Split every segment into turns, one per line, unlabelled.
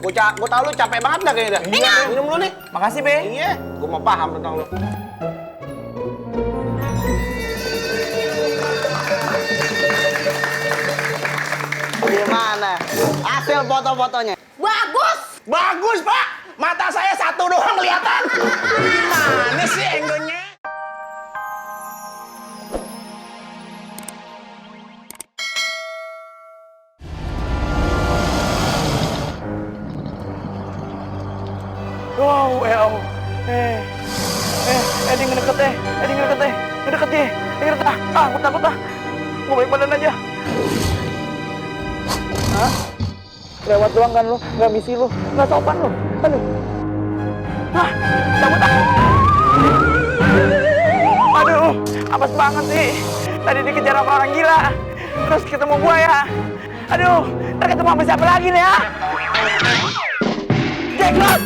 Gua tau lu capek banget dah kayaknya dah. Iya, minum lu nih.
Makasih, Be.
Iya, gua mau paham tentang lu.
Gimana hasil foto-fotonya?
Bagus!
Bagus, Pak. Mata saya satu doang kelihatan. Gimana sih enggonya?
Wow, dia ngedeket dia. Aku takut ah. Gue balik badan aja. Hah? Lewat doang kan lo, nggak misi lo, nggak sopan lo. Aduh. Hah, takut ah. Aduh, apes banget sih. Tadi dikejar sama orang gila, terus ketemu buaya. Aduh, ntar ketemu sama siapa lagi nih ya? Jenglot!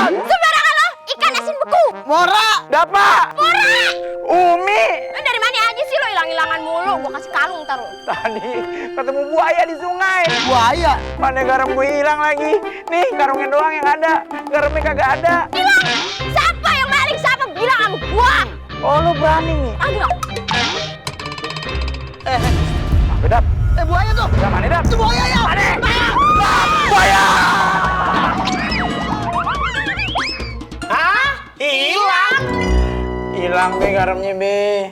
Sembarangan lo, ikan asin beku.
Mora!
Dapat!
Mora!
Umi!
Lo dari mana aja sih lo hilang-hilangan mulu? Gua kasih kalung ntar lo.
Tadi ketemu buaya di sungai.
Buaya!
Mana garam gue hilang lagi. Nih, garungnya doang yang ada. Garamnya kagak ada.
Bilang, siapa yang maling? Siapa bilang sama gua?
Oh, lu berani nih.
Aduh,
Bedap.
Buaya tuh!
Udah mana, Dap?
Itu buaya ya!
Mana? Buaya!
Hah? Hilang?
Hilang, Be, garamnya, Be.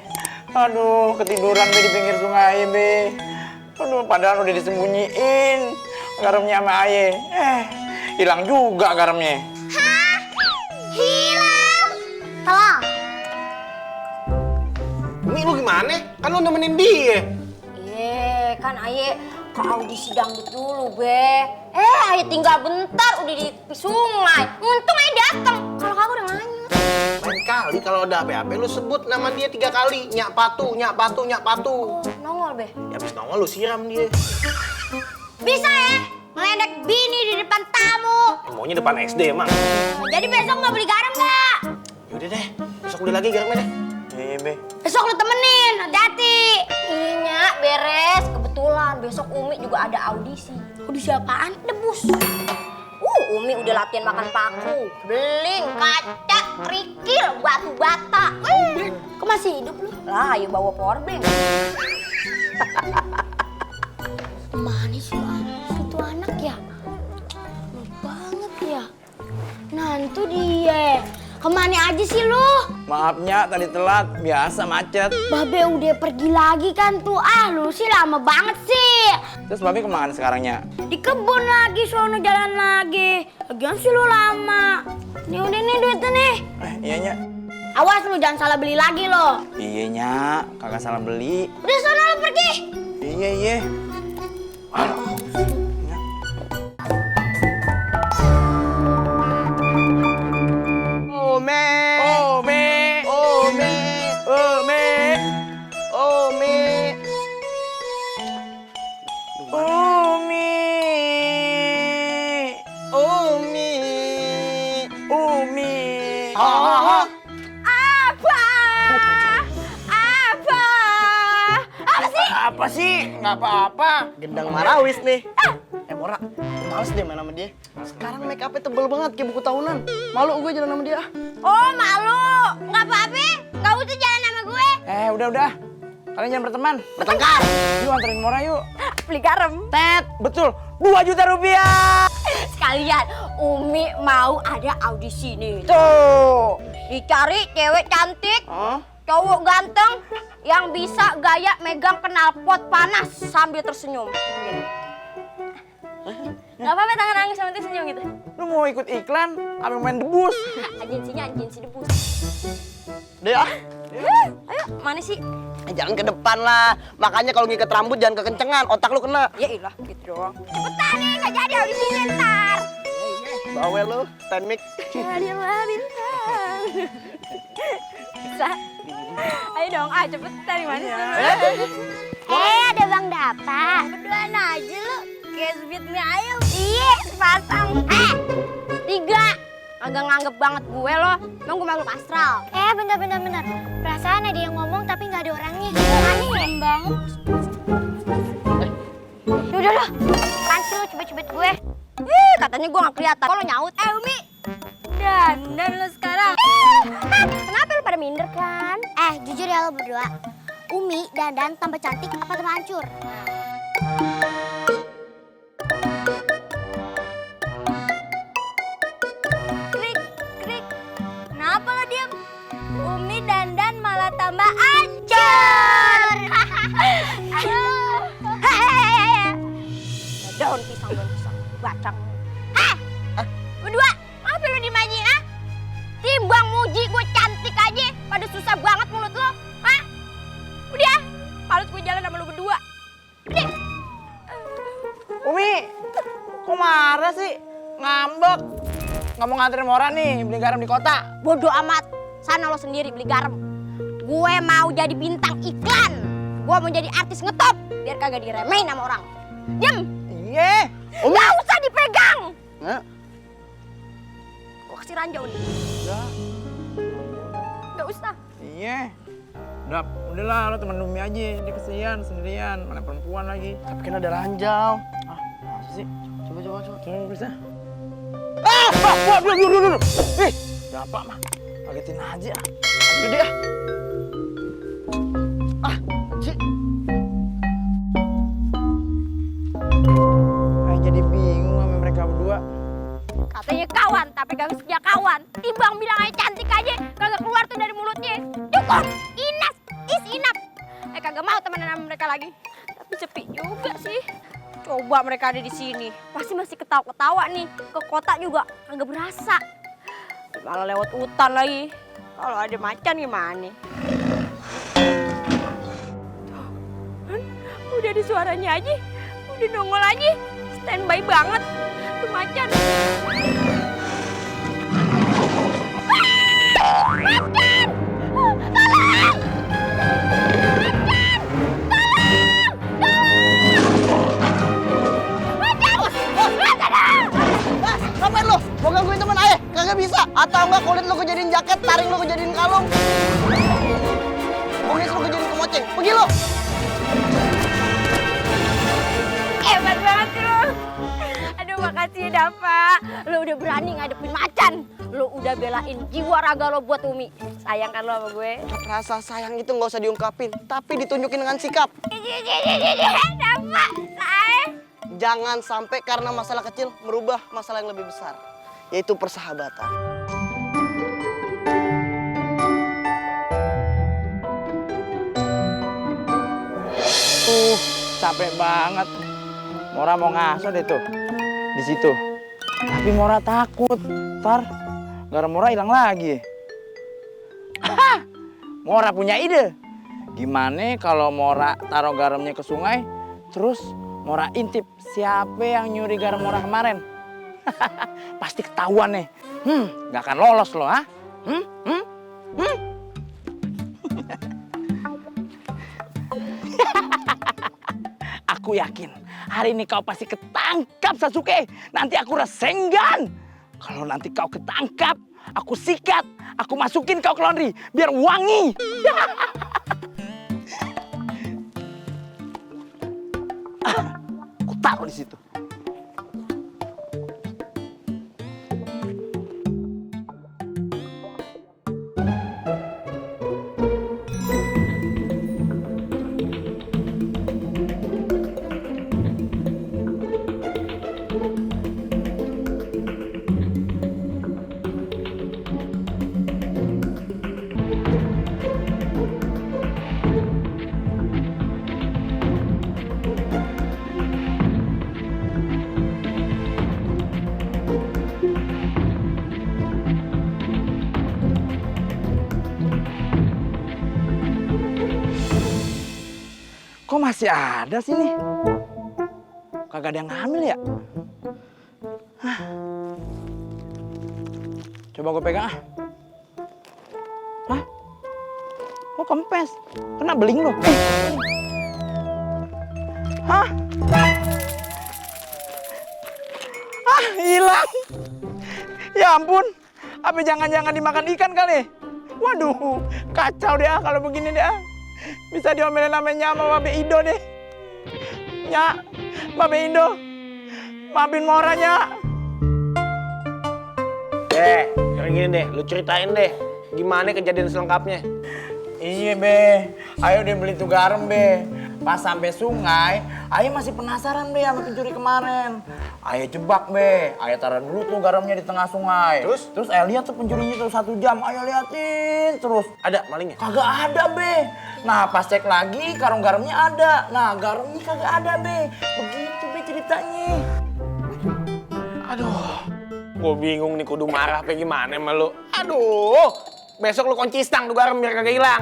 Aduh, ketiduran, Be, di pinggir sungai, Be. Aduh, padahal udah disembunyiin garamnya sama Aye. Hilang juga garamnya.
hah? Hilang? Tolong.
Umi lu gimana? Kan lu nemenin dia.
Iya, kan Aye ke audisi dangdut dulu, Be. Aye tinggal bentar udah di sungai. Untung Aye datang. Kalau kagak udah nganyut.
Lain kali kalau ada apa-apa lu sebut nama dia 3 kali. Nyak Patu.
Nongol, Be.
Ya abis nongol lu siram dia.
Bisa ya? Ngeledek bini di depan tamu.
Maunya depan SD emang.
Jadi besok mau beli garam nggak?
Yaudah deh, besok beli lagi garamnya deh.
Iya, Be.
Besok lu temenin, hati-hati. Iya, beres. Kebetulan besok Umi juga ada audisi. Audisi apaan? Debus. Umi udah latihan makan paku, beling, kaca, kerikil, batu bata. Kok masih hidup lu? Lah, ayo bawa powerbank. Kemana sih itu anak ya? Lama banget ya. Nah, itu dia. Kemana aja sih lu?
Maafnya tadi telat, biasa macet.
Babe udah pergi lagi kan tuh. Lu sih lama banget sih.
Terus Babe kemana sekarangnya?
Di kebun lagi, sono jalan lagi. Lagian sih lu lama. Nih udah nih duitnya nih.
Iyanya.
Awas lu jangan salah beli lagi lo.
Iyanya, kagak salah beli.
Udah sono lu pergi.
Iya. Apa sih? Nggak apa-apa.
Gendang Marawis nih. Mora, males deh main sama dia. Sekarang make up-nya tebel banget kayak buku tahunan. Malu gue jalan sama dia.
Oh malu. Nggak apa-apa. Nggak usah jalan sama gue.
Udah. Kalian jangan berteman.
Bertengkar.
Yuk anterin Mora yuk.
Beli garam.
Tet, betul. 2 juta rupiah.
Sekalian Umi mau ada audisi nih.
Tuh.
Dicari cewek cantik, cowok ganteng yang bisa gaya megang knalpot panas sambil tersenyum. Gak apa-apa tangan nangis sama tersenyum gitu.
Lu mau ikut iklan apa main debus?
Agensinya agensi debus.
Deh ah.
Ayo, mana sih?
Jangan ke depan lah. Makanya kalau ngikat rambut jangan kekencengan, otak lu kena.
Ya ilah, gitu doang. Cepetan nih, gak jadi audisinya ntar.
Bawel lu, stand mic.
Jadilah bintang. Bisa. Ayo dong, cepetan nih mana sih? Ada Bang Dapa. Berduaan aja lu. Kayak sweetnya ayo. Iya, sepasang. 3. Agak nganggep banget gue loh. Emang gue makhluk astral. Bentar. Perasaan ada yang ngomong tapi nggak ada orangnya. Aneh banget. Udah. Lanjut. sih lo cubit-cubit gue? Ih, katanya gue gak kelihatan. Kok lo nyaut? Umi, dandan lo sekarang. Kenapa lo pada minder kan?
Jujur ya lo berdua. Umi dandan tambah cantik apa tambah hancur?
Krik, krik. Kenapa lo diem? Umi dandan malah tambah ancur. Daun pisang, bacang. Berdua, apa lo diem aja, ah? Timbang muji gue cantik aja, pada susah banget mulut lo, ah? Udah, males gue jalan sama lo berdua. Udah.
Umi, kok marah sih? Ngambek. Nggak mau nganterin Mora nih, beli garam di kota.
Bodoh amat, sana lo sendiri beli garam. Gue mau jadi bintang iklan. Gue mau jadi artis ngetop, biar kagak diremehin sama orang. Diem.
Iya.
Nggak usah dipegang.
Hah?
Gue kasih ranjau nih. Nggak usah.
Iya. Udahlah, lo temen Umi aja. Dia kesian sendirian, mana perempuan lagi.
Tapi kan ada ranjau.
Ah, masa sih?
Coba.
Coba bisa. Waduh. Ih, udah apa mah? Kagetin aja.
Gede ah. Cik.
Jadi bingung sama mereka berdua.
Katanya kawan, tapi gak setia kawan. Timbang bilang aja cantik aja, kagak keluar tuh dari mulutnya. Cukup, enough is enough. Kagak mau temenan sama mereka lagi. Tapi sepi juga sih. Coba mereka ada di sini, pasti masih ketawa-ketawa nih. Ke kota juga kagak berasa. Malah lewat hutan lagi. Kalau ada macan gimana? Tuh, udah ada suaranya aja. Udah nongol aja. Standby banget. Tuh macan. Macan! Tolong!
Ngapain lo? Mau gangguin teman ayah? Kagak bisa. Atau enggak kulit lo kejadiin jaket, taring lo kejadiin kalung. Kumis lo kejadiin kemoceng. Pergi lo.
Hebat banget sih lo. Aduh makasih ya Dava. Lo udah berani ngadepin macan. Lo udah belain jiwa raga lo buat Umi. Sayang kan lo sama gue?
Rasa sayang itu nggak usah diungkapin, tapi ditunjukin dengan sikap.
Dava, sayang.
Jangan sampai karena masalah kecil merubah masalah yang lebih besar, yaitu persahabatan.
Capek banget. Mora mau ngaso deh tuh di situ. Tapi Mora takut, ntar garam Mora hilang lagi. Mora punya ide. Gimana kalau Mora taruh garamnya ke sungai, terus Mora intip siapa yang nyuri garam Mora kemarin. Pasti ketahuan nih. Nggak akan lolos loh, ha? Aku yakin hari ini kau pasti ketangkap, Sasuke. Nanti aku resenggan. Kalau nanti kau ketangkap, aku sikat, aku masukin kau ke laundry biar wangi. Aku taruh di situ. Kok masih ada sih nih? Kagak ada yang hamil ya? Hah. Coba gue pegang ah. Hah? Kok kempes? Kena beling lo? Hah? Ah, hilang. Ya ampun. Apa jangan-jangan dimakan ikan kali? Waduh, kacau deh kalau begini deh. Bisa diomelin namanya sama Babe Indo deh. Ya, Babe Indo. Maafin Moranya.
Yang gini deh, lu ceritain deh. Gimana kejadian selengkapnya?
Iya be, ayo deh beli tuh garam be. Pas sampai sungai, ayo masih penasaran be sama pencuri kemarin. Ayo jebak be, ayo taruh dulu tuh garamnya di tengah sungai. Terus ayo lihat tuh pencurinya tuh 1 jam, ayo liatin terus.
Ada malingnya?
Kagak ada be. Nah pas cek lagi karung garamnya ada. Nah garamnya kagak ada be. Begitu be ceritanya.
Aduh, gue bingung nih kudu marah apa gimana sama lu. Aduh, besok lu kunci stang tuh garam biar kagak hilang.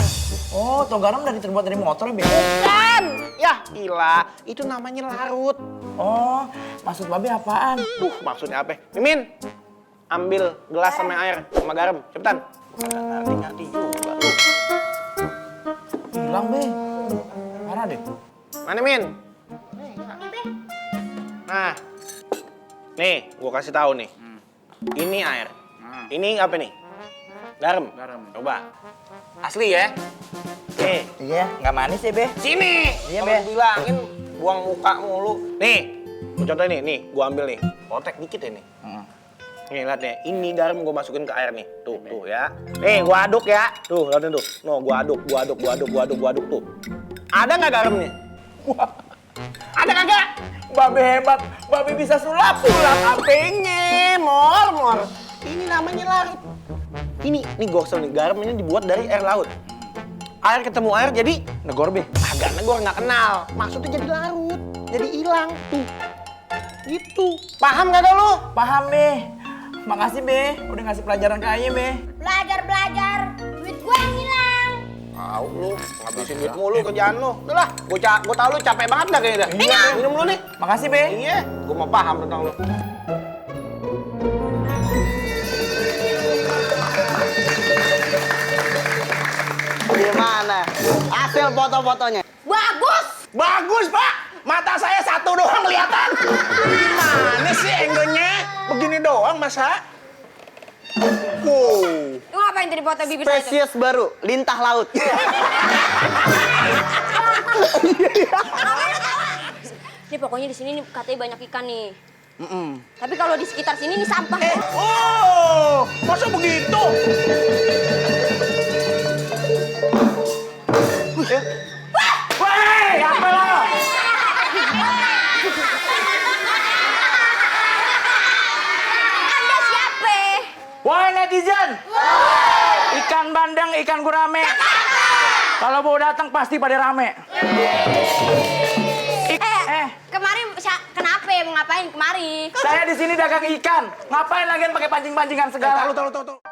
Oh, tuh garam terbuat dari motor be.
Kan? Yah, gila. Itu namanya larut.
Oh, maksud babe apaan?
Maksudnya apa? Mimin, ambil gelas sama air sama garam, cepetan. Ngerti juga lu.
Hilang be. Parah deh.
Mana Min? Nah, nih, gua kasih tahu nih. Ini air. Ini apa nih? Garam. Coba. Asli ya? Nih.
Iya, nggak manis ya be.
Sini.
Iya,
Kalau
Be.
bilangin buang muka mulu. Nih. Gua contohin nih, gua ambil nih. Potek dikit ya nih. Nih, lihat nih. Ini garam gua masukin ke air nih. Tuh ya. Nih, gua aduk ya. Tuh, lihatin tuh. No, gua aduk tuh. Ada nggak garamnya?
Wah,
Ada kagak?
babe hebat. Babe bisa sulap.
Apenya, mor. Ini namanya larut. Ini gosel nih, garam ini dibuat dari air laut. Air ketemu air jadi
Negor be.
agak negor, nggak kenal. Maksudnya jadi larut, jadi hilang tuh. Gitu. Paham gak lu?
Paham be. Makasih be, udah ngasih pelajaran ke Aye be.
Belajar, duit gue yang hilang.
Tahu lu, ngabisin duit mulu kerjaan lu. Udah lah, gua tahu lu capek banget dah kayaknya.
Iya, Be.
Minum lu nih.
Makasih be.
Iya, gua mau paham tentang lu.
Gimana? Hasil foto-fotonya.
Bagus, Pak. Mata saya satu doang kelihatan. Gimana sih angle-nya? Begini doang, masa?
Lu ngapain tadi foto bibir saya itu?
Spesies baru, lintah laut.
Ini pokoknya di sini nih katanya banyak ikan nih. Tapi kalau di sekitar sini nih sampah.
Oh, masa begitu?
Woi, apa lo?
Anda siapa?
Woi netizen. Ikan bandeng, ikan gurame. Kalau mau datang pasti pada rame.
Kemarin kenapa? Mau ngapain kemari?
Saya di sini dagang ikan. Ngapain lagian pakai pancing-pancingan segala?
Tahu.